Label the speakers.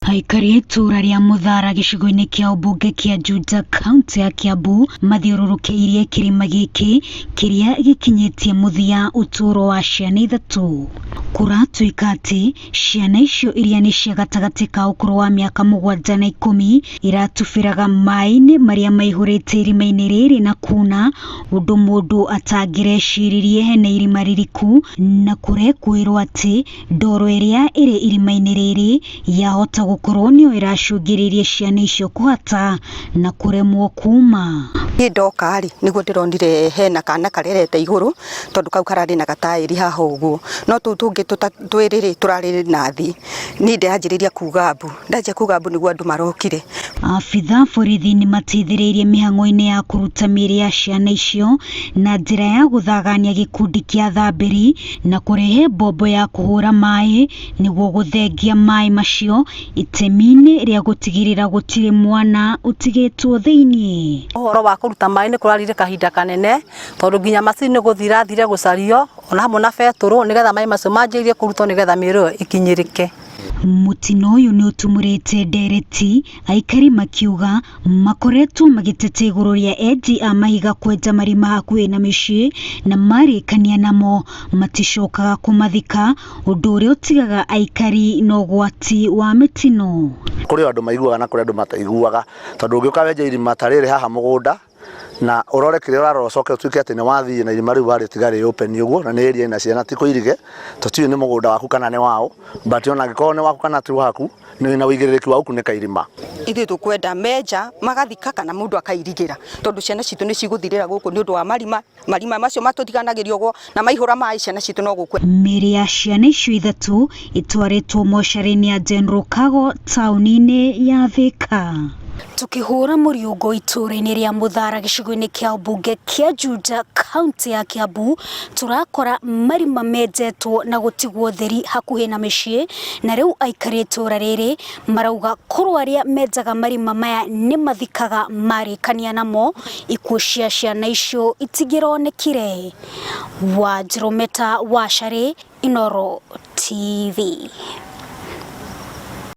Speaker 1: Aikari a itũũra rĩa Mũthara gĩcigo-inĩ kĩa ũmbunge kĩa Juja kauntĩ ya Kiambu mathiũrũrũkĩirie kĩrĩma gĩkĩ kĩrĩa gĩkinyĩtie mũthia ũtũũro wa ciana ithatũ. Kũratuĩka atĩ ciana icio iria nĩ cia gatagatĩ ka ũkũrũ wa mĩaka 7 na 10 iratubĩraga maĩ-inĩ marĩa maihũrĩte irima-inĩ rĩrĩ na kuna ũndũ mũndũ atangĩreciririe hena irima ririku na kũrekũĩrwo atĩ ndoro ĩrĩa ĩrĩ irima-inĩ rĩrĩ yahota gũkorwo nĩyo ĩracũngĩrĩirie ciana icio kũhata na kũremwo kuma.
Speaker 2: Niĩ ndoka rĩ, nĩguo ndĩronire hena kana karerete igũrũ, tondũ kau kararĩ na gataĩri haha ũguo, no tũu tũngĩ twĩrĩ rĩ, tũrarĩ na thĩ. Niĩ ndĩranjĩrĩria kuga mbu, ndanjia kuga mbu nĩguo andũ marokire.
Speaker 1: Abithaa borithi nĩmateithĩrĩirie mĩhang'o-inĩ ya kũruta mĩĩrĩ ya ciana icio na njĩra ya gũthagania gĩkundi kĩa athambĩri na kũrehe mbombo ya kũhũra maĩ nĩguo gũthengia maĩ macio itemi-inĩ rĩa gũtigĩrĩra gũtirĩ mwana ũtigĩtwo thĩinĩ.
Speaker 3: Ũhoro wa kũruta maĩ nĩ kũrarire kahinda kanene tondũ nginya macini nĩ gũthiĩ irathire gũcario ona hamwe na betũrũ nĩgetha maĩ macio manjĩrĩrie kũrutwo nĩgetha mĩĩrĩ ĩyo ĩkinyĩrĩke.
Speaker 1: Mũtino ũyũ nĩ ũtumũrĩte ndereti, aikari makiuga makoretwo magĩteta igũrũ rĩa enji a mahiga kwenja marima hakuhĩ na mĩciĩ na marĩkania namo maticokaga kũmathika, ũndũ ũrĩa ũtigaga aikari na ũgwati wa mĩtino.
Speaker 4: Kũrĩ andũ maiguaga na kũrĩ andũ mataiguaga, tondũ ũngĩũka wenje irima ta rĩrĩ haha mũgũnda na ũrore kĩrĩa ũrarora ũcoke ũtuĩke atĩ nĩ wathiĩ na irima rĩu warĩtiga rĩ open ũguo na nĩ area ĩna ciana ti kũirige, tũtiũĩ nĩ mũgũnda waku kana nĩ waũ, but ona angĩkorwo nĩ waku kana ti waku, nĩ wĩna ũigĩrĩrĩki wa gũkunĩka irima.
Speaker 2: Ithuĩ tũkwenda menja magathika kana mũndũ akairigĩra, tondũ ciana citũ nĩ cigũthirĩra gũkũ nĩ ũndũ wa marima, marima macio matũtiganagĩria ũguo na maihũra maĩ ciana citũ no gũkua.
Speaker 1: Mĩĩrĩ ya ciana icio ithatũ ĩtwarĩtwo mocarĩ-inĩ ya General Kago taũni-inĩ ya Thika. Tukĩhũra mũriũngo itũũra-inĩ rĩa Mũthara gĩcigo-inĩ kĩa ũmbunge kĩa Juja kaunti ya Kiambu, tũrakora marima menjetwo na gũtigwo theri hakuhĩ na mĩciĩ, na rĩu aikari a itũũra rĩrĩ marauga korwo arĩa menjaga marima maya nĩ mathikaga marĩkania namo, ikuũ cia ciana icio itingĩronekire. Wanjirũ Meta Wacarĩ, Inooro TV.